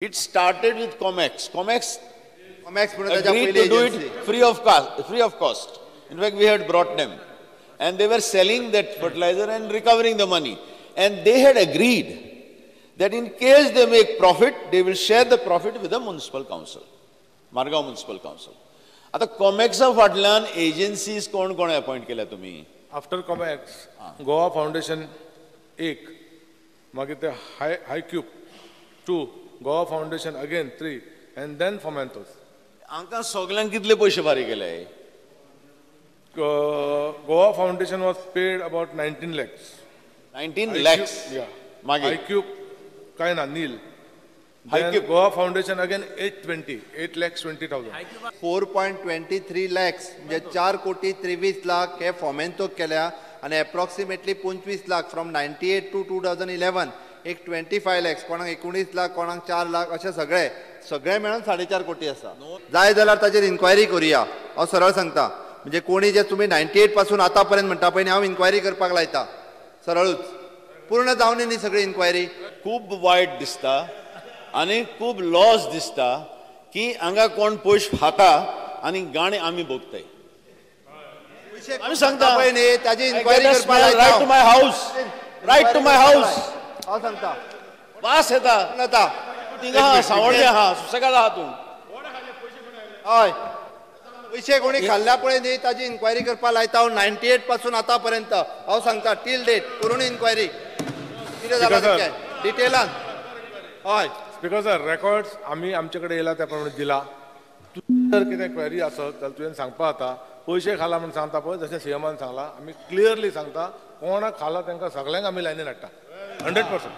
It started with Comex. Comex Comex म्हणून ताच्या agreed पयली to do agency. It free of cost, free of cost. In fact, we had brought them. And they were selling that fertilizer and recovering the money. And they had agreed that in case they make profit, they will share the profit with the municipal council, Margao Municipal Council. आता कॉमॅक्सा फाटल्यान agencies कोण कोण appoint केल्या तुम्ही? After कॉमॅक्स, Goa foundation एक, मागीर ते हाय cube to, Goa foundation again three, and then Fomentos. हांकां सगल्यांक कितले पयशे फारीक केले? Goa Foundation was paid about 19 lakhs. 19 lakhs? मागीर? हाय क्यूब काय ना, नील. High Cube. Goa foundation again 8 20, 8 lakhs 20,000. 4.23 lakhs, म्हणजे 4 कोटी 23 लाख हे फॉमेंतोक केल्या आनी एप्रॉक्सिमेटली 25 लाख from 98 to 2011, एक 25 लॅक्स, कोणाक 19 लाख, कोणाक 4 लाख, अशे सगळे सगळे मेळून 4.5 कोटी आसा. जाय जाल्यार ताचेर इन्क्वायरी करुया. हांव सरळ सांगता, म्हणजे कोणी जे तुमी 98 पासून आतां पर्यंत म्हणटा पळय न्ही, हांव इन्क्वायरी करपाक लायता सरळूच. पूर्ण जावनी न्ही सगळी इन्क्वायरी. खूब वायट दिसता आनी खूब लॉस दिसता की हांगा कोण पयशे खाता आनी गाणे आमी भोगताय. आमी सांगता. पळय न्ही, ताजी इन्क्वायरी करपाक लायता. Right to my house, right to my house. हांव सांगता. वास येता. जाता. थिंगा आहा, सावडे आहा, सुसेगाद आहा तूं. हय, पयशे कोणी खाल्ल्या पळय न्ही, ताजी इन्क्वायरी करपाक लायता हांव. 98 पासून आतां पर्यंत हांव सांगता, टील डेट करून इन्क्वायरी कितें जालां Because तें डिटेलान, हय. स्पीकर सर, रेकॉर्ड्स आमी आमचे कडेन येयला त्या प्रमाणे दिला. तूं जर कितें क्वेरी आसत जाल्यार तुवें सांगपा जाता. पयशे खाला म्हूण सांगता पळय, जशें सीएमान सांगला, आमी क्लियरली सांगता, कोणाक खाला तांकां सगल्यांक आमी लायनीन हाडटा, 100%.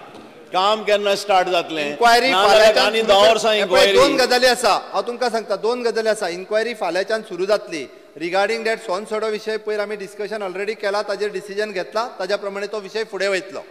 काम केन्ना स्टार्ट जातलें? इन्क्वायरी नाजाल्यार आनी 10 वर्सां फाल्यांच्यान. पळय, इन्क्वायरी. दोन गजाली आसा, हांव तुमकां सांगता, दोन गजाली आसा. इन्क्वायरी फाल्यांच्यान सुरू जातली. रिगार्डींग that सोनसडो विशय पयर आमी डिस्कशन ऑलरेडी केला, ताजेर डिसिजन घेतला, ताज्या प्रमाणे तो विशय फुडें वयतलो.